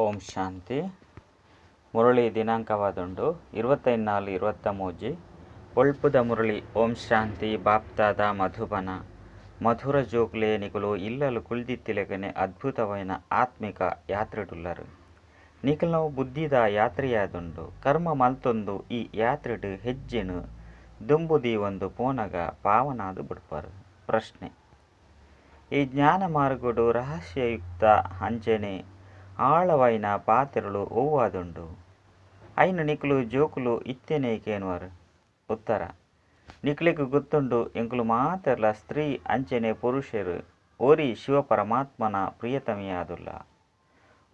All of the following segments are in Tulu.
ಓಂ ಶಾಂತಿ. ಮುರಳಿ ದಿನಾಂಕವಾದುಂಡು 24-23. ಒಳ್ಪುದ ಮುರಳಿ. ಓಂ ಶಾಂತಿ. ಬಾಪ್ತಾದ ಮಧುಬನ. ಮಧುರ ಜೋಕ್ಲೆ ನಿಕುಲು ಇಲ್ಲಲು ಕುಲ್ದಿತ್ತಿಲೆಕನೆ ಅದ್ಭುತವಾಯಿನ ಆತ್ಮಿಕ ಯಾತ್ರೆಡುಲ್ಲರು. ನಿಕಲ್ನವು ಬುದ್ಧಿದ ಯಾತ್ರೆಯಾದುಂಡು. ಕರ್ಮ ಮಲ್ತೊಂದು ಈ ಯಾತ್ರೆಡ್ ಹೆಜ್ಜೆನು ದುಂಬು ದೀವೊಂದು ಪೋನಗ ಪಾವನಾದ್ ಬುಡ್ಪರು. ಪ್ರಶ್ನೆ: ಈ ಜ್ಞಾನ ಮಾರ್ಗಡು ರಹಸ್ಯಯುಕ್ತ ಅಂಚನೆ ಆಳವಾಯಿನ ಪಾತೆರಲು ಒವ್ವಾದುಂಡು? ಐನು ನಿಕುಲು ಜೋಕುಲು ಇತ್ತೇನೆ ಕೇನುವರು. ಉತ್ತರ: ನಿಕುಲೆಗ್ ಗೊತ್ತುಂಡು ಎಂಕುಲು ಮಾತೆರ್ಲ ಸ್ತ್ರೀ ಅಂಚನೆ ಪುರುಷರು ಒರಿ ಶಿವ ಪರಮಾತ್ಮನ ಪ್ರಿಯತಮೆಯಾದುಲ್ಲ.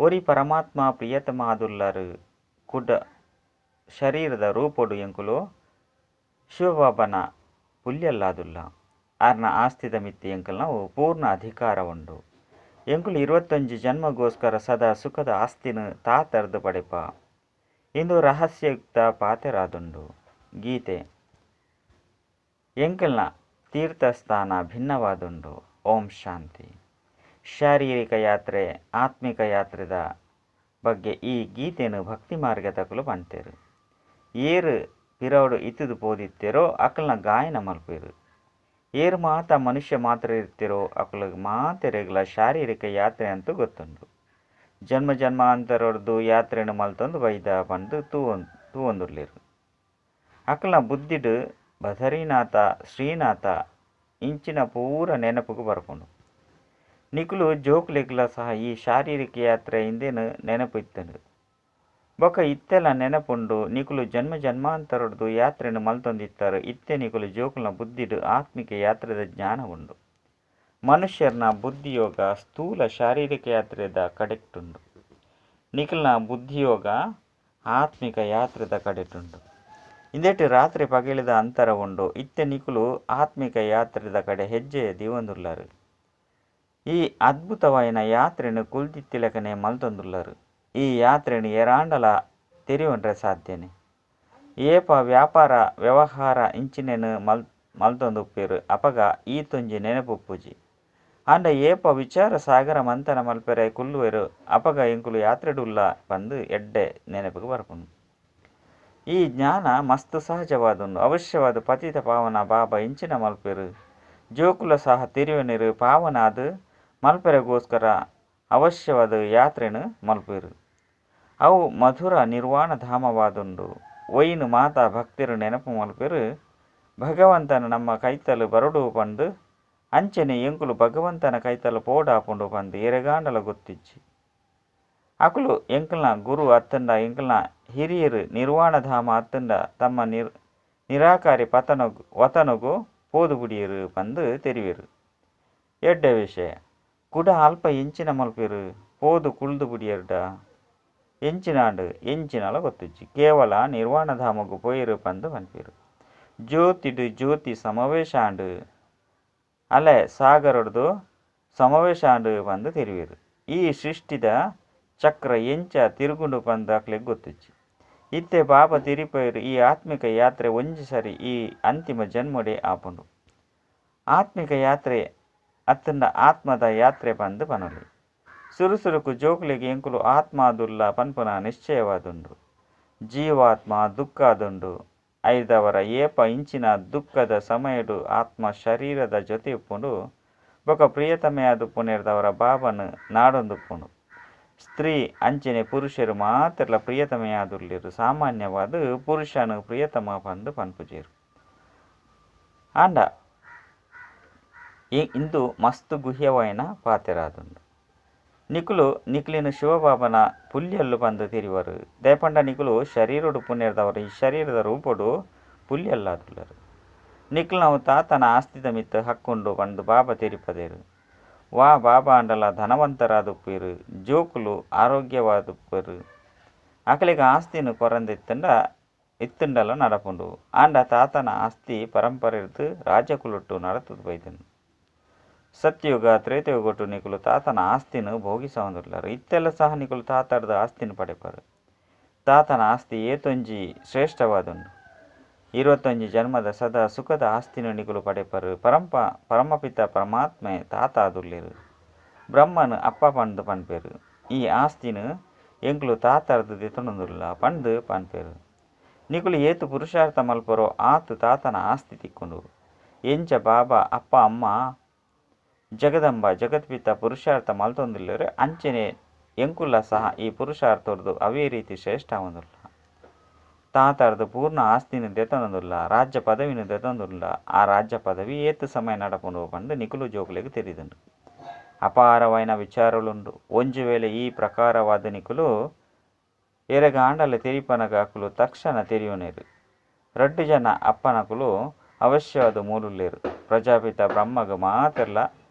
ಒರಿ ಪರಮಾತ್ಮ ಪ್ರಿಯತಮಾದುಲ್ಲರು. ಕುಡ ಶರೀರದ ರೂಪೊಡು ಎಂಕುಲು ಶಿವಬಾಬನ ಪುಲ್ಯಲ್ಲಾದುಲ್ಲ. ಆರ್ನ ಆಸ್ತಿದ ಮಿತ್ತಿ ಎಂಕಲ್ನವು ಪೂರ್ಣ ಅಧಿಕಾರ ಉಂಡು. ಎಂಕುಲು 21 ಜನ್ಮಗೋಸ್ಕರ ಸದಾ ಸುಖದ ಆಸ್ತಿನ ತಾತರ್ದು ಪಡೆಪ. ಇಂದು ರಹಸ್ಯಯುಕ್ತ ಪಾತೆರಾದುಂಡು. ಗೀತೆ ಎಂಕಲ್ನ ತೀರ್ಥಸ್ಥಾನ ಭಿನ್ನವಾದುಂಡು. ಓಂ ಶಾಂತಿ. ಶಾರೀರಿಕ ಯಾತ್ರೆ ಆತ್ಮಿಕ ಯಾತ್ರೆದ ಬಗ್ಗೆ ಈ ಗೀತೆನು ಭಕ್ತಿ ಮಾರ್ಗದಕುಲು ಪಂತೇರು. ಏರು ಪಿರವಡು ಇತ್ತುದು ಪೋದಿತ್ತೇರೋ ಅಕಲ್ನ ಗಾಯನ ಮಲ್ಪೇರು. ಏರು ಮಾತ ಮನುಷ್ಯ ಮಾತ್ರ ಇರ್ತಿರೋ ಅಕುಲು ಮಾತೆರೆಗ್ಲ ಶಾರೀರಿಕ ಯಾತ್ರೆ ಅಂತೂ ಗೊತ್ತುಂಡು. ಜನ್ಮ ಜನ್ಮಾಂತರೊಡ್ದು ಯಾತ್ರೆನು ಮಲ್ತೊಂದು ಬೈದ ಪಂದು ತೂವೊಂದುಲ್ಲೆರು. ಅಕಲ್ನ ಬುದ್ಧಿಡ್ ಬದರಿನಾಥ ಶ್ರೀನಾಥ ಇಂಚಿನ ಪೂರ ನೆನಪುಗು ಬರ್ಪುಂಡು. ನಿಕುಲು ಜೋಕುಲೆಗ್ಲ ಸಹ ಈ ಶಾರೀರಿಕ ಯಾತ್ರೆ ಇಂದೇನು ನೆನಪು ಇತ್ತುಂಡು. ಬೊಕ ಇತ್ತೆಲ ನೆನಪುಂಡು. ನಿಕುಲು ಜನ್ಮ ಜನ್ಮಾಂತರೊಡ್ದು ಯಾತ್ರೆನು ಮಲ್ತೊಂದಿತ್ತಾರೆ. ಇತ್ತೆ ನಿಕುಲು ಜೋಕುಲ್ನ ಬುದ್ಧಿಡ್ ಆತ್ಮಿಕ ಯಾತ್ರೆದ ಜ್ಞಾನ ಉಂಡು. ಮನುಷ್ಯರ್ನ ಬುದ್ಧಿಯೋಗ ಸ್ಥೂಲ ಶಾರೀರಿಕ ಯಾತ್ರೆದ ಕಡೆಕ್ಟುಂಡು. ನಿಕಲ್ನ ಬುದ್ಧಿಯೋಗ ಆತ್ಮಿಕ ಯಾತ್ರೆದ ಕಡೆಟುಂಡು. ಇಂದೆಟ್ ರಾತ್ರಿ ಪಗೆಲಿದ ಅಂತರ ಉಂಡು. ಇತ್ತೆ ನಿಕುಲು ಆತ್ಮಿಕ ಯಾತ್ರೆದ ಕಡೆ ಹೆಜ್ಜೆ ದೀವೊಂದುಲ್ಲರು. ಈ ಅದ್ಭುತವಾಯಿನ ಯಾತ್ರೆನು ಕುಲ್ದಿತ್ತಿಲೆಕನೆ ಮಲ್ತೊಂದುಲ್ಲರು. ಈ ಯಾತ್ರೆನು ಏರಾಂಡಲ ತೆರಿಯೊಂಡ್ರೆ ಸಾಧ್ಯನೆ. ಏಪ ವ್ಯಾಪಾರ ವ್ಯವಹಾರ ಇಂಚಿನೆನು ಮಲ್ತೊಂದುಪ್ಪೇರು ಅಪಗ ಈತೊಂಜಿ ನೆನಪುಪ್ಪುಜಿ. ಆಂಡ ಏಪ ವಿಚಾರ ಸಾಗರ ಮಂಥನ ಮಲ್ಪೆರೆ ಕುಲ್ಲುವೆರು ಅಪಗ ಎಂಕುಲು ಯಾತ್ರೆಡುಲ್ಲ ಪಂದು ಎಡ್ಡೆ ನೆನಪುಗು ಬರ್ಪುಂಡು. ಈ ಜ್ಞಾನ ಮಸ್ತ್ ಸಹಜವಾದುಂಡು. ಅವಶ್ಯವಾದ ಪತಿತ ಪಾವನ ಬಾಬಾ ಇಂಚಿನ ಮಲ್ಪೆರು ಜೋಕುಲ ಸಹ ತೆರಿಯೊನೆರು ಪಾವನಾದ ಮಲ್ಪೆರೆಗೋಸ್ಕರ ಅವಶ್ಯವಾದ ಯಾತ್ರೆನು ಮಲ್ಪೆರು. ಅವು ಮಧುರ ನಿರ್ವಾಣ ಧಾಮವಾದುಂಡು. ಒಯ್ನು ಮಾತಾ ಭಕ್ತರು ನೆನಪು ಮಲ್ಪೆರು. ಭಗವಂತನ ನಮ್ಮ ಕೈತಲು ಬರಡು ಪಂದು ಅಂಚನೆ ಎಂಕುಲು ಭಗವಂತನ ಕೈತಲು ಪೋಡಾಪುಂಡು ಪಂದು ಎರೆಗಾಂಡಲ ಗೊತ್ತಿಜ್ಜಿ. ಅಕುಲು ಎಂಕಲ್ನ ಗುರು ಅತ್ತಂಡ ಎಂಕಲ್ನ ಹಿರಿಯರು ನಿರ್ವಾಣಧಾಮ ಅತ್ತಂಡ ತಮ್ಮ ನಿರಾಕಾರಿ ಪತನಗು ವತನಗು ಪೋದು ಬುಡಿಯರು ಪಂದು ತೆರಿವೆರು. ಎಡ್ಡೆ ವಿಷಯ ಕುಡ ಅಲ್ಪ ಎಂಚಿನ ಮಲ್ಪೆರು ಪೋದು ಕುಳ್ದು ಬುಡಿಯರ್ಡ ಎಂಚಿನಾಂಡು ಎಂಚಿನಲ ಗೊತ್ತಿಜ್ಜಿ. ಕೇವಲ ನಿರ್ವಾಣಧಾಮಗು ಪೋಯಿರು ಪಂದು ಪನ್ಪೆರು. ಜ್ಯೋತಿಡು ಜ್ಯೋತಿ ಸಮಾವೇಶ ಆಂಡು ಅಲೆ ಸಾಗರೊಡ್ದು ಸಮಾವೇಶ ಆಂಡು ಪಂದು ತೆರಿವೆರು. ಈ ಸೃಷ್ಟಿದ ಚಕ್ರ ಎಂಚ ತಿರುಗುಂಡು ಪಂದು ಅಕ್ಲೆಗ್ ಗೊತ್ತಿಜ್ಜಿ. ಇತ್ತೆ ಬಾಬಾ ತಿರಿಪೇರು ಈ ಆತ್ಮಿಕ ಯಾತ್ರೆ ಒಂಜಿ ಸರಿ ಈ ಅಂತಿಮ ಜನ್ಮಡೆ ಆಪುಂಡು. ಆತ್ಮಿಕ ಯಾತ್ರೆ ಅತ್ತಂಡ ಆತ್ಮದ ಯಾತ್ರೆ ಪಂದು ಪನೊಲಿ. ಸುರುಸುರುಕು ಜೋಕುಲೆಗ್ ಎಂಕುಲು ಆತ್ಮಾದುಲ್ಲ ಪನ್ಪುನ ನಿಶ್ಚಯವಾದುಂಡು. ಜೀವಾತ್ಮ ದುಃಖಾದುಂಡು. ಐದವರ ಏಪ ಇಂಚಿನ ದುಃಖದ ಸಮಯಡು ಆತ್ಮ ಶರೀರದ ಜೊತೆ ಉಪ್ಪುಂಡು. ಬೊಕ ಪ್ರಿಯತಮೆಯಾದುಪ್ಪುನೆರ್ದವರ ಬಾಬನು ನಾಡೊಂದುಪ್ಪುಂಡು. ಸ್ತ್ರೀ ಅಂಚನೆ ಪುರುಷರು ಮಾತೆರ್ಲ ಪ್ರಿಯತಮೆಯಾದುಲ್ಲೆರು. ಸಾಮಾನ್ಯವಾದ ಪುರುಷನು ಪ್ರಿಯತಮ ಪಂದು ಪನ್ಪುಜೆರು. ಆಂಡ ಇಂದು ಮಸ್ತ್ ಗುಹ್ಯವಾಯಿನ ಪಾತೆರಾದುಂಡು. ನಿಕುಲು ನಿಕ್ಲಿನ ಶಿವಬಾಬನ ಪುಲ್ಯಲ್ಲು ಪಂದು ತೆರಿವರು. ದಯಪಂಡ ನಿಕುಲು ಶರೀರಡು ಪುಣ್ಯರ್ದವರು ಈ ಶರೀರದ ರೂಪಡು ಪುಲ್ಯಲ್ಲಾದುಲ್ಲರು. ನಿಕ್ಲನವು ತಾತನ ಆಸ್ತಿದ ಮಿತ್ತ ಹಕ್ಕುಂಡು ಪಂದು ಬಾಬಾ ತೆರಿಪದೇರು. ವಾ ಬಾಬಾ ಅಂಡಲ ಧನವಂತರಾದುಪ್ಪೇರು. ಜೋಕುಲು ಆರೋಗ್ಯವಾದುಪ್ಪೇರು. ಅಕಲಿಗೆ ಆಸ್ತಿನ ಕೊರಂದ ಇತ್ತಂಡ ಇತ್ತಂಡಲ ನಡಪುಂಡು. ಆಂಡ ತಾತನ ಆಸ್ತಿ ಪರಂಪರೆರ್ದು ರಾಜಕುಲೊಟ್ಟು ನಡತದ ಬೈದನು. ಸತ್ಯುಗ ತ್ರೇತಯುಗೊಟ್ಟು ನಿಕುಲು ತಾತನ ಆಸ್ತಿನ ಭೋಗಿಸವಂದುಲ್ಲರು. ಇತ್ತೆಲ್ಲ ಸಹ ನಿಕುಲು ತಾತಡ್ದ ಆಸ್ತಿನ ಪಡೆಪರು. ತಾತನ ಆಸ್ತಿ ಏತೊಂಜಿ ಶ್ರೇಷ್ಠವಾದುಂಡು. 21 ಜನ್ಮದ ಸದಾ ಸುಖದ ಆಸ್ತಿನ ನಿಕುಲು ಪಡೆಪರು. ಪರಮಪಿತ ಪರಮಾತ್ಮೆ ತಾತ ಆದುಲ್ಲೆರು. ಬ್ರಹ್ಮನು ಅಪ್ಪ ಪಂದು ಪನ್ಪೆರು. ಈ ಆಸ್ತಿನ ಎಂಕುಲು ತಾತರ್ದು ದೆತೊನೊಂದುಲ್ಲ ಪಂದ್ ಪನ್ಪೆರ್. ನಿಕುಲು ಏತ್ ಪುರುಷಾರ್ಥ ಮಲ್ಪರೋ ಆತ್ ತಾತನ ಆಸ್ತಿ ತಿಕ್ಕುಂಡು. ಎಂಚ ಬಾಬಾ ಅಪ್ಪ ಅಮ್ಮ ಜಗದಂಬ ಜಗತ್ಪಿತ ಪುರುಷಾರ್ಥ ಮಲ್ತೊಂದುಲ್ಲೆರ್ ಅಂಚನೆ ಎಂಕುಲ ಸಹ ಈ ಪುರುಷಾರ್ಥೊರ್ದು ಅವೇ ರೀತಿ ಶ್ರೇಷ್ಠ ಆವೊಂದುಲ್ಲ. ತಾತರ್ದು ಪೂರ್ಣ ಆಸ್ತಿನ ದೆತೊನೊಂದುಲ್ಲ, ರಾಜ್ಯ ಪದವಿನ ದೆತೊನೊಂದುಲ್ಲ. ಆ ರಾಜ್ಯ ಪದವಿ ಏತ್ ಸಮಯ ನಡಪುಂಡು ಪಂದ್ ನಿಕುಲು ಜೋಕುಲೆಗ್ ತೆರಿದುಂಡು. ಅಪಾರವಾಯಿನ ವಿಚಾರಲುಂಡು. ಒಂಜಿ ವೇಳೆ ಈ ಪ್ರಕಾರವಾದ ನಿಕುಲು ಎರೆಗಾಂಡಲ ತೆರಿಪನಗ ಅಕುಲು ತಕ್ಷಣ ತೆರಿಯೊನೆರು. ರಡ್ಡ್ ಜನ ಅಪ್ಪನಕುಲು ಅವಶ್ಯವಾದ ಮೂಲುಲ್ಲೆರ್. ಪ್ರಜಾಪಿತ ಬ್ರಹ್ಮಗ್ ಮಾತೆರ್ಲ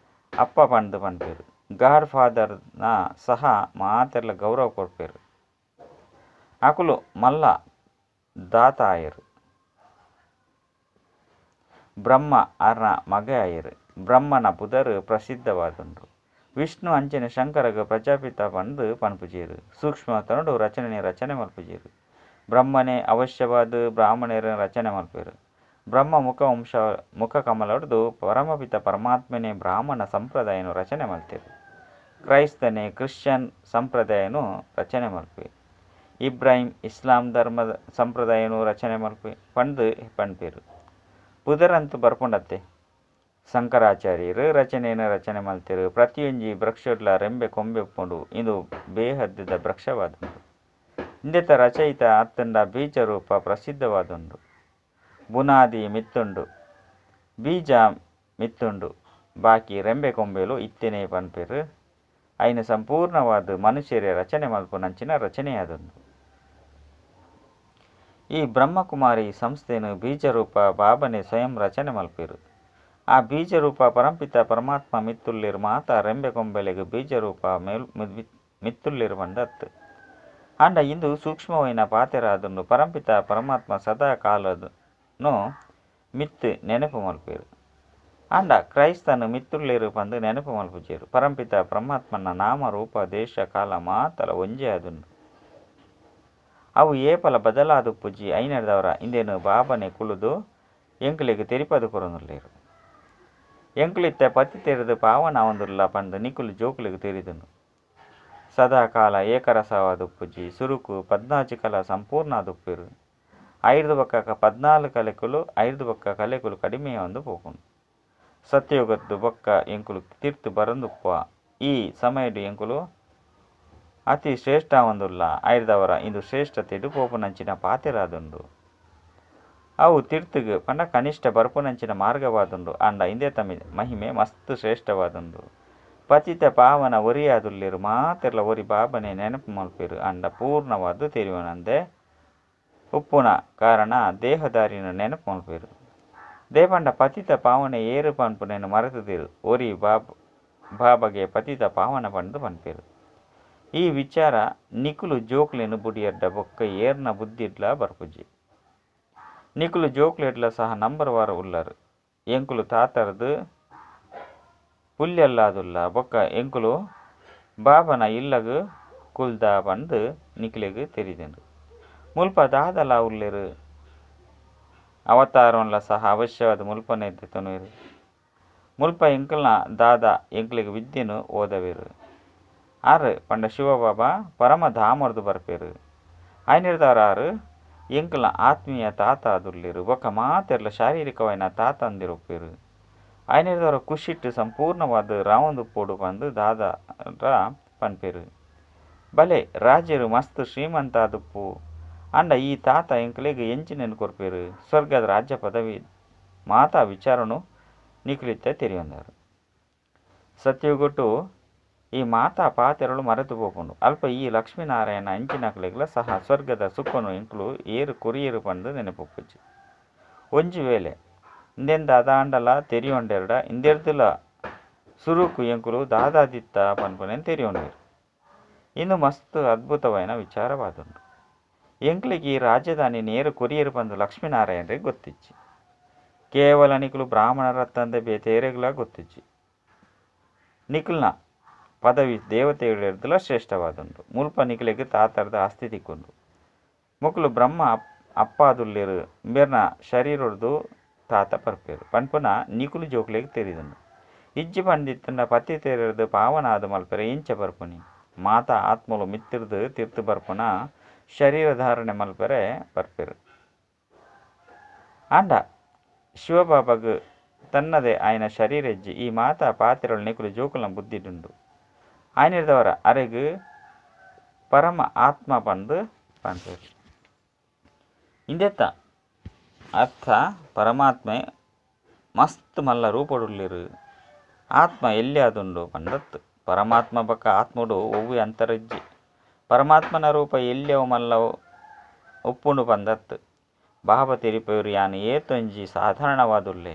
ಅಪ್ಪ ಪಂದ್ ಪನ್ಪೆರ್. ಗಾಡ್ ಫಾದರ್ನ ಸಹ ಮಾತೆರ್ಲ ಗೌರವ ಕೊರ್ಪೆರ್. ಅಕುಲು ಮಲ್ಲ ದಾತ ಆಯೆರ್. ಬ್ರಹ್ಮ ಆರ್ನ ಮಗೆ ಆಯೆರ್. ಬ್ರಹ್ಮನ ಪುದರ್ ಪ್ರಸಿದ್ಧವಾದುಂಡು. ವಿಷ್ಣು ಅಂಚನೆ ಶಂಕರಗ್ ಪ್ರಜಾಪಿತ ಪಂದ್ ಪನ್ಪುಜೆರ್. ಸೂಕ್ಷ್ಮತನೊಡು ರಚನೆ ರಚನೆ ಮಲ್ಪುಜೆರ್. ಬ್ರಹ್ಮನೇ ಅವಶ್ಯವಾದ ಬ್ರಾಹ್ಮಣರ ರಚನೆ ಮಲ್ಪೆರ್. ಬ್ರಹ್ಮ ಮುಖ ವಂಶ ಮುಖ ಕಮಲೊಡ್ದು ಪರಮಪಿತ ಪರಮಾತ್ಮನೇ ಬ್ರಾಹ್ಮಣ ಸಂಪ್ರದಾಯನು ರಚನೆ ಮಲ್ತೆರ್. ಕ್ರೈಸ್ತನೇ ಕ್ರಿಶ್ಚಿಯನ್ ಸಂಪ್ರದಾಯನು ರಚನೆ ಮಲ್ಪೆ. ಇಬ್ರಾಹಿಂ ಇಸ್ಲಾಂ ಧರ್ಮದ ಸಂಪ್ರದಾಯನು ರಚನೆ ಮಲ್ಪೆ ಪಂದ್ ಪನ್ಪೆರ್. ಪುದರಂತೂ ಬರ್ಪುಂಡತ್ತೆ. ಶಂಕರಾಚಾರ್ಯರು ರಚನೆಯನ್ನು ರಚನೆ ಮಲ್ತೆರ್. ಪ್ರತಿಯೊಂಜಿ ವೃಕ್ಷಡ್ಲ ರೆಂಬೆ ಕೊಂಬೆ ಉಪ್ಪುಂಡು. ಇಂದು ಬೇಹದ್ದ ವೃಕ್ಷವಾದುಂಡು. ಇಂದೆತ ರಚಯಿತ ಅತ್ತಂಡ ಬೀಜ ರೂಪ ಪ್ರಸಿದ್ಧವಾದುಂಡು. ಬುನಾದಿ ಮಿತ್ತುಂಡು, ಬೀಜ ಮಿತ್ತುಂಡು, ಬಾಕಿ ರೆಂಬೆ ಕೊಂಬೆಲು ಇತ್ತನೆ ಪನ್ಪೆರ್. ಐನ ಸಂಪೂರ್ಣವಾದ ಮನುಷ್ಯರೇ ರಚನೆ ಮಲ್ಪುನಂಚಿನ ರಚನೆಯಾದುಂಡು. ಈ ಬ್ರಹ್ಮಕುಮಾರಿ ಸಂಸ್ಥೆನ್ ಬೀಜರೂಪ ಬಾಬನೆ ಸ್ವಯಂ ರಚನೆ ಮಲ್ಪೆರ್. ಆ ಬೀಜರೂಪ ಪರಂಪಿತ ಪರಮಾತ್ಮ ಮಿತ್ತುಲ್ಲೆರ್ ಮಾತಾ ರೆಂಬೆ ಕೊಂಬೆಲೆಗ್ ಬೀಜರೂಪ ಮೇಲ್ ಮಿತ್ತುಲ್ಲೆರ್ ಪಂದತ್. ಆಂಡ ಇಂದು ಸೂಕ್ಷ್ಮವಾಯಿನ ಪಾತೆರಾದುಂಡು. ಪರಂಪಿತ ಪರಮಾತ್ಮ ಸದಾ ಕಾಲನು ಮಿತ್ತ್ ನೆನಪು ಮಲ್ಪೆರ್. ಆಂಡ ಕ್ರೈಸ್ತನ ಮಿತ್ತುಲ್ಲೆರ್ ಪಂದ್ ನೆನಪು ಮಲ್ಪುಜೆರ್. ಪರಂಪಿತ ಪರಮಾತ್ಮನ ನಾಮ ರೂಪ ದೇಶ ಕಾಲ ಮಾತಲ ಒಂಜೇ ಆದುಂಡು. ಅವು ಏಪಲ ಬದಲಾದುಪ್ಪುಜಿ. ಐನರ್ದವರ ಇಂದೇನು ಬಾಬನೆ ಕುಳುದು ಎಂಕಲೆಗ್ ತೆರಿಪದು ಕೊರೊಂದುಲ್ಲೆರ್. ಎಂಕುಲಿತ್ತೆ ಪತಿತೆರ್ದು ಪಾವನ ಆವೊಂದುಲ್ಲ ಪಂದ್ ನಿಕುಲು ಜೋಕುಲೆಗ್ ತೆರಿದುಂಡು. ಸದಾ ಕಾಲ ಏಕರಸವಾದುಪ್ಪುಜಿ. ಸುರುಕು 14 ಕಲ ಸಂಪೂರ್ಣ ಆದುಪ್ಪೆರ್. ಐರ್ದ ಬೊಕ್ಕ 14 ಕಲೆಕುಲು, ಐರ್ದ ಬೊಕ್ಕ ಕಲೆಕುಲು ಕಡಿಮೆ ಆವೊಂದು ಪೋಪುಂಡು. ಸತ್ಯಯುಗದ ಬೊಕ್ಕ ಎಂಕುಲು ತಿರ್ತು ಬರೊಂದುಪ್ಪ. ಈ ಸಮಯಡ್ ಎಂಕುಲು ಅತಿ ಶ್ರೇಷ್ಠ ಆವೊಂದುಲ್ಲ. ಐರ್ದವರ ಇಂದು ಶ್ರೇಷ್ಠತೆಡ್ ಪೋಪುನಂಚಿನ ಪಾತೆರಾದುಂಡು. ಅವು ತಿರ್ತುಗು ಪಂಡ ಕನಿಷ್ಠ ಬರ್ಪುನಂಚಿನ ಮಾರ್ಗವಾದುಂಡು. ಆಂಡ ಇಂದೆತ ಮಹಿಮೆ ಮಸ್ತ್ ಶ್ರೇಷ್ಠವಾದುಂಡು. ಪತಿತ ಪಾವನ ಒರಿಯಾದುಲ್ಲೆರ್ ಮಾತೆರ್ಲ ಒರಿ ಬಾಬನೆ ನೆನಪು ಮಲ್ಪೆರ್. ಆಂಡ ಪೂರ್ಣವಾದ ತೆರಿಯೊನಂದೆ ಉಪ್ಪುನ ಕಾರಣ ದೇಹದಾರಿನ ನೆನಪು ಮಲ್ಪೆರ್. ದೇಪಂಡ ಪತಿತ ಪಾವನೆ ಏರು ಪನ್ಪುನೆನ್ ಮರೆತುದಿರು. ಒರಿ ಬಾಬಗೆ ಪತಿತ ಪಾವನ ಪಂದ್ ಪನ್ಪೆರ್. ಈ ವಿಚಾರ ನಿಕುಲು ಜೋಕ್ಲೆನ್ ಬುಡಿಯಡ್ಡ ಬೊಕ್ಕ ಏರ್ನ ಬುದ್ಧಿಡ್ಲ ಬರ್ಪುಜಿ. ನಿಕುಲು ಜೋಕ್ಲೆಡ್ಲ ಸಹ ನಂಬರ್ ವಾರ್ ಉಲ್ಲರ್. ಎಂಕುಲು ತಾತರ್ದು ಪುಲ್ಯಲ್ಲಾದುಲ್ಲ ಬೊಕ್ಕ ಎಂಕುಲು ಬಾಬನ ಇಲ್ಲಗ್ ಕುಲ್ದ ಪಂದ್ ನಿಕ್ಲೆಗ್ ತೆರಿದುಂಡು. ಮುಲ್ಪ ದಾದಲ ಉಲ್ಲೆರ್. ಅವತಾರನ್ಲ ಸಹ ಅವಶ್ಯವಾದ ಮುಲ್ಪನೆ ದೆತೊನುವೆರ್. ಮುಲ್ಪ ಎಂಕಲ್ನ ದಾದ ಎಂಕ್ಲೆಗ್ ವಿದ್ಯೆನ್ ಓದವೆರ್. ಆರ್ ಪಂಡ ಶಿವಬಾಬಾ ಪರಮಧಾಮರ್ದು ಬರ್ಪೆರ್. ಐನಿರ್ದವರ ಆರ್ ಎಂಕಲ್ನ ಆತ್ಮೀಯ ತಾತ ಆದುಲ್ಲೆರ್. ಬೊಕ್ಕ ಮಾತೆರ್ಲ ಶಾರೀರಿಕವಾಯಿನ ತಾತ ಅಂದಿರುಪ್ಪೆರ್. ಐನಿರ್ದವರ ಖುಷಿಟ್ ಸಂಪೂರ್ಣವಾದ ರಾವೊಂದುಪ್ಪೊಡು ಪಂದ್ ದಾದ ಪನ್ಪೆರ್. ಬಲೆ ರಾಜರು ಮಸ್ತ್ ಶ್ರೀಮಂತ ಆದುಪ್ಪು. ಆಂಡ ಈ ತಾತ ಎಂಕಲೆಗ್ ಎಂಚಿನೆನ್ ಕೊರ್ಪೆರ್. ಸ್ವರ್ಗದ ರಾಜ್ಯ ಪದವಿ ಮಾತಾ ವಿಚಾರನು ನಿಕುಲಿತ್ತೆ ತೆರಿಯೊಂದಾರ್. ಸತ್ಯಯುಗಟ್ಟು ಈ ಮಾತಾ ಪಾತೆರಲು ಮರೆತು ಪೋಪುಂಡು. ಅಲ್ಪ ಈ ಲಕ್ಷ್ಮೀನಾರಾಯಣ ಎಂಚಿನಕಲೆಗ್ಲ ಸಹ ಸ್ವರ್ಗದ ಸುಖನು ಎಂಕುಲು ಏರು ಕೊರಿಯೆರು ಪಂದ್ ನೆನಪುಪ್ಪುಜಿ. ಒಂಜಿ ವೇಳೆ ಇಂದೆನ್ ದಾದಾಂಡಲ ತೆರಿಯೊಂಡೆರ್ಡ ಇಂದೆರ್ದುಲ ಸುರುಕು ಎಂಕುಲು ದಾದಾದಿತ್ತ ಪನ್ಪುನೆನ್ ತೆರಿಯೊನುವೆರ್. ಇಂದು ಮಸ್ತ್ ಅದ್ಭುತವಾಯಿನ ವಿಚಾರವಾದುಂಡು. ಎಂಕ್ಲೆಗ್ ಈ ರಾಜಧಾನಿ ನೇರು ಕೊರಿಯೆರು ಪಂದ್ ಲಕ್ಷ್ಮೀನಾರಾಯಣರಿಗೆ ಗೊತ್ತಿಜ್ಜಿ. ಕೇವಲ ನಿಕುಲು ಬ್ರಾಹ್ಮಣರತ್ತಂದೆ ಬೇತೆ ಏರೆಗ್ಲ ಗೊತ್ತಿಜ್ಜಿ. ನಿಕುಲ್ನ ಪದವಿ ದೇವತೆಗಳೆರ್ದುಲ ಶ್ರೇಷ್ಠವಾದುಂಡು. ಮುಲ್ಪ ನಿಕುಲೆಗ್ ತಾತರ್ದ ಆಸ್ತಿ ತಿಕ್ಕುಂಡು. ಮೊಕುಲು ಬ್ರಹ್ಮ ಅಪ್ಪಾದುಲ್ಲೆರ್. ಇಂಬೆರ್ನ ಶರೀರೊರ್ದು ತಾತ ಬರ್ಪೆರ್ ಪನ್ಪುನ ನಿಕುಲು ಜೋಕ್ಲೆಗ್ ತೆರಿದುಂಡು. ಇಜ್ಜಿ ಪಂದಿತ್ತಂಡ ಪತಿತೆರೆರ್ದ್ ಪಾವನ ಆದ್ ಮಲ್ಪೆರೆ ಎಂಚ ಬರ್ಪುನಿ. ಮಾತಾ ಆತ್ಮಲು ಮಿತ್ತಿರ್ದು ತಿರ್ತು ಬರ್ಪುನ ಶರೀರ ಧಾರಣೆ ಮಲ್ಪೆರೆ ಬರ್ಪೆರು. ಆಂಡ ಶಿವಬಾಬಾಗ್ ತನ್ನದೇ ಆಯ್ನ ಶರೀರ ಇಜ್ಜಿ. ಈ ಮಾತಾ ಪಾತ್ರೆಗಳು ನಿಕುಲು ಜೋಕುಲ್ನ ಬುದ್ಧಿಡುಂಡು. ಆಯ್ನಿರ್ದವರ ಅರೆಗ್ ಪರಮ ಆತ್ಮ ಪಂದು ಪನ್ಪೆರ್. ಇಂದೆತ ಅರ್ಥ ಪರಮಾತ್ಮೆ ಮಸ್ತ್ ಮಲ್ಲ ರೂಪಡುಲ್ಲೆರು, ಆತ್ಮ ಎಲ್ಯಾದುಂಡು ಪಂದತ್ತು. ಪರಮಾತ್ಮ ಬೊಕ್ಕ ಆತ್ಮಡು ಒವ್ವೆ ಅಂತರ ಇಜ್ಜಿ. ಪರಮಾತ್ಮನ ರೂಪ ಎಲ್ಯವು ಮಲ್ಲವು ಉಪ್ಪುಂಡು ಪಂದತ್ತು. ಬಾಬಾ ತೆರಿಪೆರು ಯಾನ್ ಏತೊಂಜಿ ಸಾಧಾರಣವಾದುಲ್ಲೆ,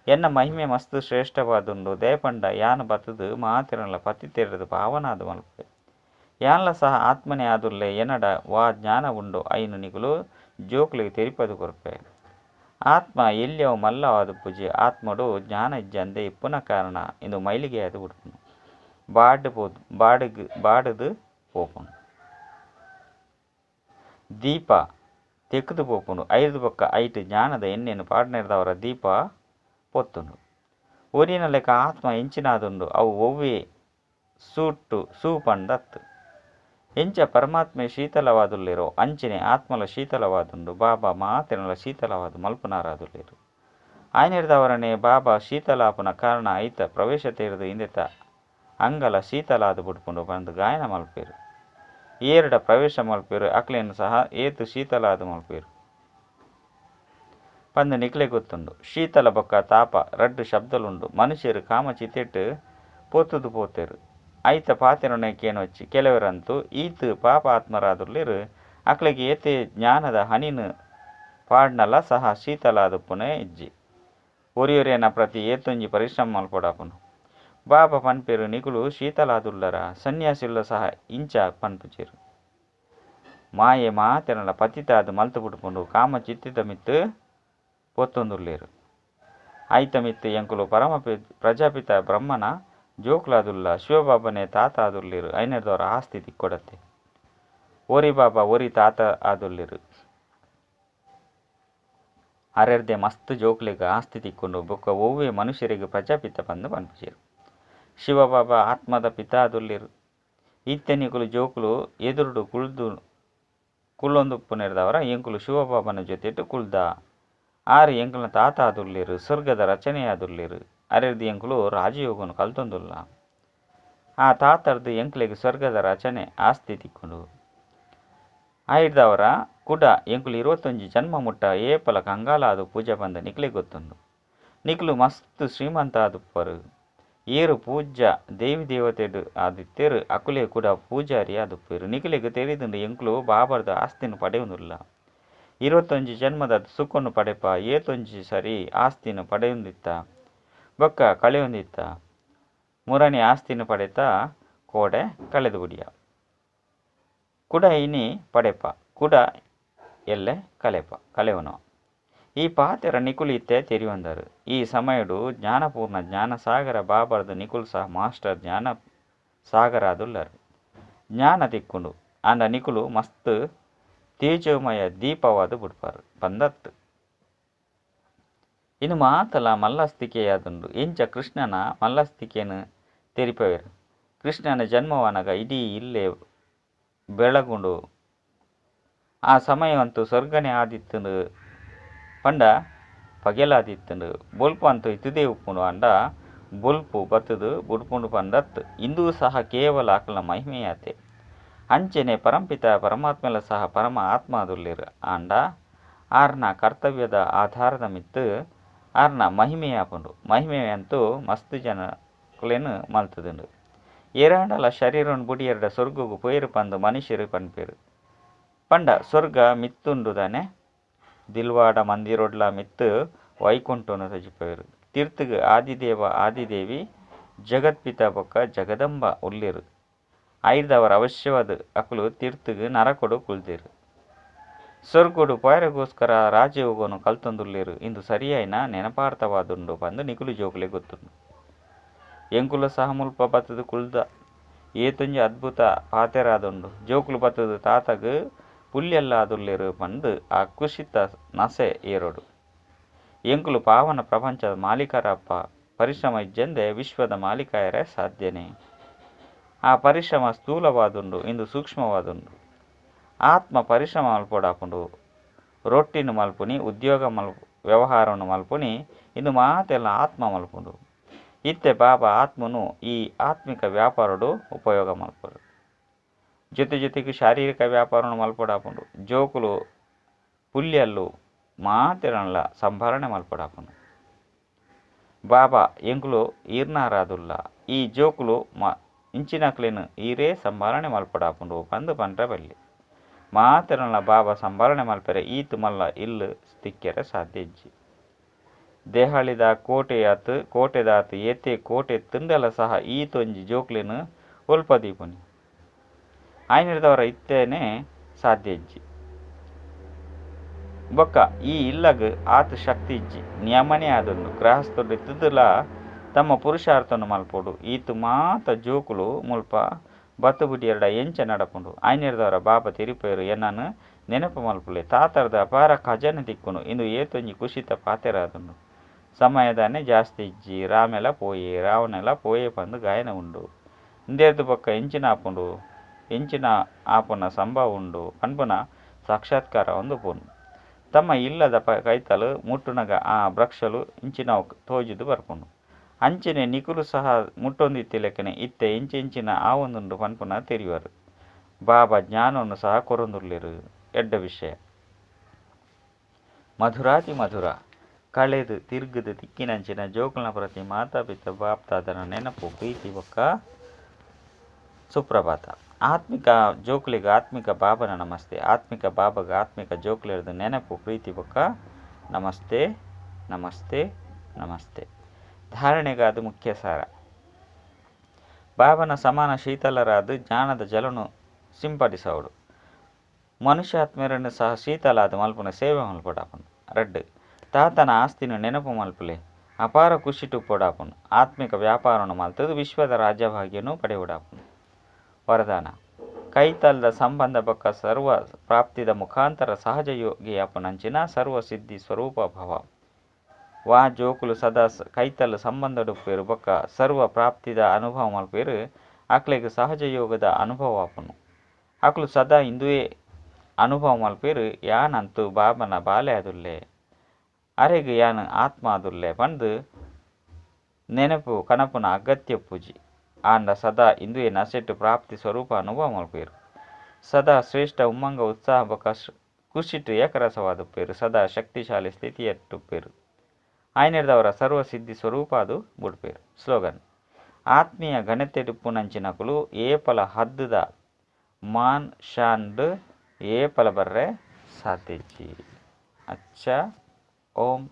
ಎನ್ನ ಮಹಿಮೆ ಮಸ್ತ್ ಶ್ರೇಷ್ಠವಾದುಂಡು. ದಯಪಂಡ ಯಾನ್ ಬತ್ತುದು ಮಾತೆರ್ನಲ ಪತಿತೆರ್ದು ಪಾವನಾದು ಮಲ್ಪೆ. ಯಾನ್ಲ ಸಹ ಆತ್ಮನೇ ಆದುಲ್ಲೆ. ಎನ್ನಡ ವಾ ಜ್ಞಾನ ಉಂಡು ಐನು ನಿಕುಲು ಜೋಕುಲೆಗ್ ತೆರಿಪದು ಕೊರ್ಪೆ. ಆತ್ಮ ಎಲ್ಯವು ಮಲ್ಲವಾದುಪ್ಪುಜಿ. ಆತ್ಮಡು ಜ್ಞಾನ ಇಜ್ಜಂದೆ ಇಪ್ಪುನ ಕಾರಣ ಇಂದು ಮೈಲಿಗೆ ಆದು ಉಡ್ಪುನು ಬಾಡ್ ಪೋದು ಬಾಡಿಗೆ ಬಾಡದು ಪೋಪುನು. ದೀಪ ತೆಕ್ಕದು ಪೋಪುಂಡು. ಐದು ಬೊಕ್ಕ ಐಟ್ ಜ್ಞಾನದ ಎಣ್ಣೆನು ಪಾಡ್ನೆರ್ದವರ ದೀಪ ಪೊತ್ತುಂಡು. ಒರಿನ ಲೆಕ್ಕ ಆತ್ಮ ಎಂಚಿನಾದುಂಡು ಅವು ಒವ್ವೆ ಸೂಟು ಸೂ ಪಂದತ್ತು. ಎಂಚ ಪರಮಾತ್ಮೆ ಶೀತಲವಾದುಲ್ಲೆರೋ ಅಂಚನೆ ಆತ್ಮಲ ಶೀತಲವಾದುಂಡು. ಬಾಬಾ ಮಾತೆರ್ನಲ ಶೀತಲವಾದ ಮಲ್ಪುನಾರಾದುಲ್ಲೆರು. ಆಯ್ನಿರ್ದವರನೆ ಬಾಬಾ ಶೀತಲಾಪುನ ಕಾರಣ ಐತ ಪ್ರವೇಶ ತೇರ್ದು ಇಂದೆತ ಅಂಗಲ ಶೀತಲಾದ ಬುಡ್ಪುಂಡು ಪಂದು ಗಾಯನ ಮಲ್ಪೆರು. ಏರ್ಡ ಪ್ರವೇಶ ಮಲ್ಪೆರು ಅಕ್ಲೇನ್ ಸಹ ಏತು ಶೀತಲಾದ ಮಲ್ಪೆರು ಪಂದು ನಿಕ್ಲೆ ಗೊತ್ತುಂಡು. ಶೀತಲ ಬೊಕ್ಕ ತಾಪ ರಡ್ಡು ಶಬ್ದಲುಂಡು. ಮನುಷ್ಯರು ಕಾಮಚಿತೆಟ್ ಪೊತ್ತುದು ಪೋತೆರು. ಐತ ಪಾತೆರೊನೆ ಕೇನೊಚ್ಚಿ. ಕೆಲವರಂತೂ ಈತ್ ಪಾಪ ಆತ್ಮರಾದುಲ್ಲೆರು. ಅಕ್ಲೆಗ್ ಏತೆ ಜ್ಞಾನದ ಹನಿನ್ ಪಾಡ್ನಲ ಸಹ ಶೀತಲಾದುಪ್ಪುನೇ ಇಜ್ಜಿ. ಒರಿಯೊರಿಯನ ಪ್ರತಿ ಏತೊಂಜಿ ಪರಿಶ್ರಮ ಮಲ್ಪೊಡಾಪುಂಡು. ಬಾಬಾ ಪನ್ಪೆರು ನಿಕುಲು ಶೀತಲಾದುಲ್ಲರ. ಸನ್ಯಾಸಿಲ್ಲ ಸಹ ಇಂಚ ಪನ್ಪುಜೆರು. ಮಾಯೆ ಮಾತೆರ್ನಲ ಪತಿತಾದ್ ಮಲ್ತು ಬುಡ್ಪುಂಡು. ಕಾಮಚಿತ್ತಿದ ಮಿತ್ತು ಪೊತ್ತೊಂದುಲ್ಲೆರು. ಐತ ಮಿತ್ತು ಎಂಕುಲು ಪರಮ ಪ್ರಜಾಪಿತ ಬ್ರಹ್ಮನ ಜೋಕುಲಾದುಲ್ಲ. ಶಿವಬಾಬನೇ ತಾತ ಆದುಲ್ಲೆರು. ಐನೆರ್ದವರ ಆಸ್ತಿ ತಿಕ್ಕೊಡತ್ತೆ. ಒರಿ ಬಾಬಾ ಒರಿ ತಾತ ಆದುಲ್ಲೆರು. ಅರೆರ್ದೆ ಮಸ್ತ್ ಜೋಕುಲೆಗ್ ಆಸ್ತಿ ತಿಕ್ಕೊಂಡು ಬೊಕ್ಕ ಒವ್ವೆ ಮನುಷ್ಯರಿಗೆ ಪ್ರಜಾಪಿತ ಪಂದು ಪನ್ಪುಜೆರು. ಶಿವಬಾಬಾ ಆತ್ಮದ ಪಿತಾ ಆದುಲ್ಲೆರು. ಇತ್ತೆ ನಿಕುಲು ಜೋಕುಲು ಎದುರುಡು ಕುಳ್ದು ಕುಳ್ಳೊಂದುಪ್ಪುನೆರ್ದವರ ಎಂಕುಲು ಶಿವಬಾಬನ ಜೊತೆಟ್ ಕುಳ್ದ. ಆರು ಎಂಕಲ್ನ ತಾತ ಆದುಲ್ಲೆರು. ಸ್ವರ್ಗದ ರಚನೆಯಾದುಲ್ಲೆರು. ಅರೆರ್ದು ಎಂಕುಲು ರಾಜಯೋಗನು ಕಲ್ತೊಂದುಲ್ಲ. ಆ ತಾತರ್ದು ಎಂಕ್ಲೆಗ್ ಸ್ವರ್ಗದ ರಚನೆ ಆಸ್ತಿ ತಿಕ್ಕೊಂಡು. ಆಯ್ದವರ ಕುಡ ಎಂಕುಲು 21 ಜನ್ಮ ಮುಟ್ಟ ಏಪಲ ಕಂಗಾಲಾದು ಪೂಜೆ ಬಂದ ನಿಕ್ಲೆ ಗೊತ್ತುಂಡು. ನಿಕ್ಲು ಮಸ್ತ್ ಶ್ರೀಮಂತ ಆದುಪ್ಪರು. ಏರು ಪೂಜ್ಯ ದೇವಿ ದೇವತೆಡು ಆದಿತ್ತೆರು ಅಕುಲೆ ಕೂಡ ಪೂಜಾರಿ ಆದುಪ್ಪೆರು. ನಿಕ್ಲೆಗ್ ತೆರಿದುಂಡು ಎಂಕುಲು ಬಾಬರ್ದ ಆಸ್ತಿನ ಪಡೆಯುವುದಿಲ್ಲ. 21 ಜನ್ಮದ ಸುಖನು ಪಡೆಪ ಏತೊಂಜಿ ಸರಿ ಆಸ್ತಿನ ಪಡೆಯುಂದಿತ್ತ ಬೊಕ್ಕ ಕಳೆಯೊಂದಿತ್ತ. ಮುರಣಿ ಆಸ್ತಿನ ಪಡೆತ ಕೋಡೆ ಕಳೆದು ಬಿಡಿಯ. ಕುಡ ಇನಿ ಪಡೆಪ ಕುಡ ಎಲ್ಲೆ ಕಲೆಪ ಕಳೆವನು. ಈ ಪಾತೆರ ನಿಕುಲು ಇತ್ತೆ ತೆರಿಯೊಂದರು. ಈ ಸಮಯಡು ಜ್ಞಾನಪೂರ್ಣ ಜ್ಞಾನಸಾಗರ ಬಾಬರ್ದು ನಿಕುಲು ಸಹ ಮಾಸ್ಟರ್ ಜ್ಞಾನ ಸಾಗರಾದುಲ್ಲರು. ಜ್ಞಾನ ತಿಕ್ಕೊಂಡು ಆಂಡ ನಿಕುಲು ಮಸ್ತ್ ತೇಜೋಮಯ ದೀಪವಾದ ಬುಡ್ಪಾರು ಪಂದತ್ತು. ಇನ್ನು ಮಾತಲ ಮಲ್ಲಸ್ತಿಕೆಯಾದುಂಡು. ಎಂಚ ಕೃಷ್ಣನ ಮಲ್ಲಸ್ತಿಕೆಯನ್ನು ತೆರಿಪವೆರು. ಕೃಷ್ಣನ ಜನ್ಮವನಗ ಇಡೀ ಇಲ್ಲೇ ಬೆಳಗುಂಡು. ಆ ಸಮಯವಂತೂ ಸ್ವರ್ಗನೇ ಆದಿತ್ತುಂಡು ಪಂಡ ಪಗೆಲಾದಿತ್ತುಂಡು. ಬೊಲ್ಪು ಅಂತೂ ಇತ್ತುದೇ ಉಪ್ಪುಂಡು. ಅಂಡ ಬೊಲ್ಪು ಬತ್ತುದು ಬುಡ್ಪುಂಡು ಪಂದತ್ತು. ಇಂದೂ ಸಹ ಕೇವಲ ಅಕಲ್ನ ಮಹಿಮೆಯಾತೆ. ಅಂಚನೆ ಪರಂಪಿತ ಪರಮಾತ್ಮೆಲ ಸಹ ಪರಮ ಆತ್ಮ ಆದುಲ್ಲೆರು. ಆಂಡ ಆರ್ನ ಕರ್ತವ್ಯದ ಆಧಾರದ ಮಿತ್ತು ಆರ್ನ ಮಹಿಮೆಯಾಪುಂಡು. ಮಹಿಮೆಯಂತೂ ಮಸ್ತ್ ಜನಕ್ಲೆನ್ ಮಲ್ತುದುಂಡು. ಏರಾಂಡಲ ಶರೀರನ್ ಬುಡಿಯರ್ಡ ಸ್ವರ್ಗಗು ಪೋಯೆರು ಪಂದು ಮನುಷ್ಯರು ಪನ್ಪೆರು. ಪಂಡ ಸ್ವರ್ಗ ಮಿತ್ತುಂಡು ದಾನೆ. ದಿಲ್ವಾಡ ಮಂದಿರೊಡ್ಲ ಮಿತ್ತು ವೈಕುಂಠನು ತಜಿಪೆರು. ತೀರ್ಥಗ್ ಆದಿದೇವ ಆದಿದೇವಿ ಜಗತ್ಪಿತ ಬೊಕ್ಕ ಜಗದಂಬ ಉಲ್ಲೆರು. ಐರ್ದವರ ಅವಶ್ಯವಾದ ಅಕುಲು ತೀರ್ಥಗ್ ನರಕೊಡು ಕುಲ್ದೆರು. ಸ್ವರ್ಗೋಡು ಪೋಯರೆಗೋಸ್ಕರ ರಾಜಯೋಗನು ಕಲ್ತೊಂದುಲ್ಲೆರು. ಇಂದು ಸರಿಯಾಯಿನ ನೆನಪಾರ್ಥವಾದುಂಡು ಪಂದು ನಿಕುಲು ಜೋಕುಲೆ ಗೊತ್ತುಂಡು. ಎಂಕುಲು ಸಹ ಮುಲ್ಪ ಬತ್ತುದು ಕುಲ್ದ. ಏತೊಂಜಿ ಅದ್ಭುತ ಪಾತೆರಾದುಂಡು. ಜೋಕುಲು ಬತ್ತುದು ತಾತಗ್ ಪುಲ್ಯಲ್ಲಾದುಲ್ಲೆರು ಪಂದು ಆ ಕುಶಿತ ನಸೆ ಏರೋಡು. ಎಂಕುಲು ಪಾವನ ಪ್ರಪಂಚದ ಮಾಲೀಕರಪ್ಪ. ಪರಿಶ್ರಮ ಇಜ್ಜಂದೆ ವಿಶ್ವದ ಮಾಲೀಕಯರೆ ಸಾಧ್ಯನೆ. ಆ ಪರಿಶ್ರಮ ಸ್ಥೂಲವಾದುಂಡು, ಇಂದು ಸೂಕ್ಷ್ಮವಾದುಂಡು. ಆತ್ಮ ಪರಿಶ್ರಮ ಮಲ್ಪೊಡಾಪುಂಡು. ರೊಟ್ಟಿನ ಮಲ್ಪುನಿ, ಉದ್ಯೋಗ ವ್ಯವಹಾರವನ್ನು ಮಲ್ಪುನಿ, ಇಂದು ಮಾತೆಲ್ಲ ಆತ್ಮ ಮಲ್ಪುಂಡು. ಇತ್ತೆ ಬಾಬಾ ಆತ್ಮನು ಈ ಆತ್ಮಿಕ ವ್ಯಾಪಾರಡು ಉಪಯೋಗ ಮಲ್ಪರು. ಜೊತೆ ಜೊತೆಗೆ ಶಾರೀರಿಕ ವ್ಯಾಪಾರವನ್ನು ಮಲ್ಪೊಡಾಪುಂಡು. ಜೋಕುಲು ಪುಲ್ಯಲ್ಲು ಮಾತೆರನ್ಲ ಸಂಭಾಳನೆ ಮಲ್ಪೊಡಾಪುಂಡು. ಬಾಬಾ ಎಂಕುಲು ಈರ್ನಾರಾದುಲ್ಲ, ಈ ಜೋಕುಲು ಇಂಚಿನಕ್ಲೆನ್ ಈರೇ ಸಂಭಾಳನೆ ಮಲ್ಪೊಡಾಪುಂಡು ಪಂದು ಪಂಡ್ರೆ ಬಲ್ಲಿ. ಮಾತೆರನ್ಲ ಬಾಬಾ ಸಂಭಾಳನೆ ಮಲ್ಪೆರೆ ಈತ್ ಮಲ್ಲ ಇಲ್ಲು ತಿಕ್ಕೆರೆ ಸಾಧ್ಯ ಇಜ್ಜಿ. ದೆಹಲಿದ ಕೋಟೆಯಾತ್ ಕೋಟೆದಾತ್ ಏತೆ ಕೋಟೆ ತಿಂಡಲ ಸಹ ಈತೊಂಜಿ ಜೋಕ್ಲೆನ್ ಒಲ್ಪ ದೀಪುನಿ ಆಯ್ನಿರ್ದವರ ಇತ್ತೇನೆ ಸಾಧ್ಯ ಇಜ್ಜಿ. ಬೊಕ್ಕ ಈ ಇಲ್ಲಗ್ ಆತ್ ಶಕ್ತಿ ಇಜ್ಜಿ, ನಿಯಮನೇ ಆದುಂಡು. ಗೃಹಸ್ಥರು ತಮ್ಮ ಪುರುಷಾರ್ಥವನ್ನು ಮಲ್ಪೊಡು. ಈತ್ ಮಾತ ಜೋಕುಲು ಮುಲ್ಪ ಬತ್ತು ಬುಡಿಯರ್ಡ ಎಂಚ ನಡಪುಂಡು. ಆಯ್ನಿರ್ದವರ ಬಾಬಾ ತಿರುಪೇರು ಎನ್ನನು ನೆನಪು ಮಲ್ಪುಲೆ, ತಾತರ್ದ ಅಪಾರ ಖಜಾನೆ ತಿಕ್ಕುಂಡು. ಇಂದು ಏತೊಂಜಿ ಖುಷಿತ ಪಾತೆರಾದುಂಡು. ಸಮಯದಾನೆ ಜಾಸ್ತಿ ಇಜ್ಜಿ, ರಾಮೆಲ ಪೋಯೆ ರಾವಣೆಲ ಪೋಯೆ ಪಂದು ಗಾಯನ ಉಂಡು. ಇಂದೆರ್ದು ಬೊಕ್ಕ ಎಂಚಿನ ಆಪುಂಡು, ಎಂಚಿನ ಆಪುನ ಸಂಭವ ಉಂಡು ಪನ್ಪುನ ಸಾಕ್ಷಾತ್ಕಾರ ಒಂದು ಪೋನು. ತಮ್ಮ ಇಲ್ಲದ ಕೈತಲು ಮುಟ್ಟುನಗ ಆ ವೃಕ್ಷಲು ಇಂಚಿನ ತೋಜುದು ಬರ್ಪುಂಡು. ಅಂಚನೆ ನಿಕುಲು ಸಹ ಮುಟ್ಟೊಂದಿತ್ತಿಲೆಕ್ಕನೆ ಇತ್ತೆ ಇಂಚಿಂಚಿನ ಆವೊಂದುಂಡು ಪನ್ಪುನ ತೆರಿಯುವರು. ಬಾಬಾ ಜ್ಞಾನವನ್ನು ಸಹ ಕೊರೊಂದುಲ್ಲೆರು. ಎಡ್ಡ ವಿಷಯ. ಮಧುರಾತಿ ಮಧುರ ಕಳೆದು ತಿರುಗುದು ತಿಕ್ಕಿನಂಚಿನ ಜೋಕುಲ್ನ ಪ್ರತಿ ಮಾತಾ ಪಿತ ಬಾಪ್ತಾದನ ನೆನಪು ಪ್ರೀತಿ ಬೊಕ್ಕ ಸುಪ್ರಭಾತ. ಆತ್ಮಿಕ ಜೋಕುಲಿಗೆ ಆತ್ಮಿಕ ಬಾಬನ ನಮಸ್ತೆ. ಆತ್ಮಿಕ ಬಾಬಗ ಆತ್ಮಿಕ ಜೋಕುಲಿರ್ದು ನೆನಪು ಪ್ರೀತಿ ಬೊಕ್ಕ ನಮಸ್ತೆ ನಮಸ್ತೆ ನಮಸ್ತೆ. ಧಾರಣೆಗಾದ ಮುಖ್ಯ ಸಾರ. ಬಾಬನ ಸಮಾನ ಶೀತಲರಾದ ಜ್ಞಾನದ ಜಲನು ಸಿಂಪಡಿಸವಡು. ಮನುಷ್ಯಾತ್ಮರನ್ನು ಸಹ ಶೀತಲಾದ ಮಲ್ಪುನ ಸೇವೆ ಮಲ್ಪೊಡಾಪುಂಡು. ರಡ್ಡು ತಾತನ ಆಸ್ತಿನ ನೆನಪು ಮಲ್ಪುಲೆ, ಅಪಾರ ಖುಷಿ ಪೊಡಾಪುಂಡು. ಆತ್ಮಿಕ ವ್ಯಾಪಾರವನ್ನು ಮಲ್ತದು ವಿಶ್ವದ ರಾಜ್ಯಭಾಗ್ಯನು ಪಡೆಯುಡಾಪುಂಡು. ವರದಾನ. ಕೈತಲ್ದ ಸಂಬಂಧ ಬೊಕ್ಕ ಸರ್ವ ಪ್ರಾಪ್ತಿದ ಮುಖಾಂತರ ಸಹಜ ಯೋಗಿಯಾಪುನಂಚಿನ ಸರ್ವ ಸಿದ್ಧಿ ಸ್ವರೂಪ ಭವ. ವಾ ಜೋಕುಲು ಸದಾ ಕೈತಲ್ ಸಂಬಂಧಡುಪ್ಪೇರು ಬೊಕ್ಕ ಸರ್ವ ಪ್ರಾಪ್ತಿದ ಅನುಭವ ಮಲ್ಪೇರು. ಅಕ್ಲೆಗ್ ಸಹಜ ಯೋಗದ ಅನುಭವ ಆಪುನು. ಅಕ್ಲು ಸದಾ ಇಂದುವೇ ಅನುಭವ ಮಲ್ಪೇರು. ಯಾನಂತೂ ಬಾಬನ ಬಾಲೆ ಆದುಲ್ಲೆ, ಅರೆಗ್ ಯಾನ್ ಆತ್ಮ ಆದುಲ್ಲೆ ಪಂದು ನೆನಪು ಕನಪುನ ಅಗತ್ಯ ಪೂಜಿ. ಆಂಡ ಸದಾ ಇಂದುವೇ ನಸೆಟ್ಟು ಪ್ರಾಪ್ತಿ ಸ್ವರೂಪ ಅನುಭವ ಮಲ್ಪೇರು. ಸದಾ ಶ್ರೇಷ್ಠ ಉಮ್ಮಂಗ ಉತ್ಸಾಹ ಬೊಕ್ಕ ಖುಷಿಟ್ಟು ಏಕರಸವಾದುಪ್ಪೇರು. ಸದಾ ಶಕ್ತಿಶಾಲಿ ಸ್ಥಿತಿಯಟ್ಟುಪ್ಪೇರು. ಆಯ್ನಿರ್ದವರ ಸರ್ವ ಸಿದ್ಧಿ ಸ್ವರೂಪ ಅದು ಬುಡ್ಪೇರು. ಸ್ಲೋಗನ್. ಆತ್ಮೀಯ ಘನತೆಡುಪ್ಪುನಂಚಿನಕುಲು ಏಪಲ ಹದ್ದುದ ಮಾನ್ ಶಾನ್ಡ್ ಏಪಲ ಬರ್ರೆ ಸಾಧ್ಯ. ಅಚ್ಚ. ಓಂ.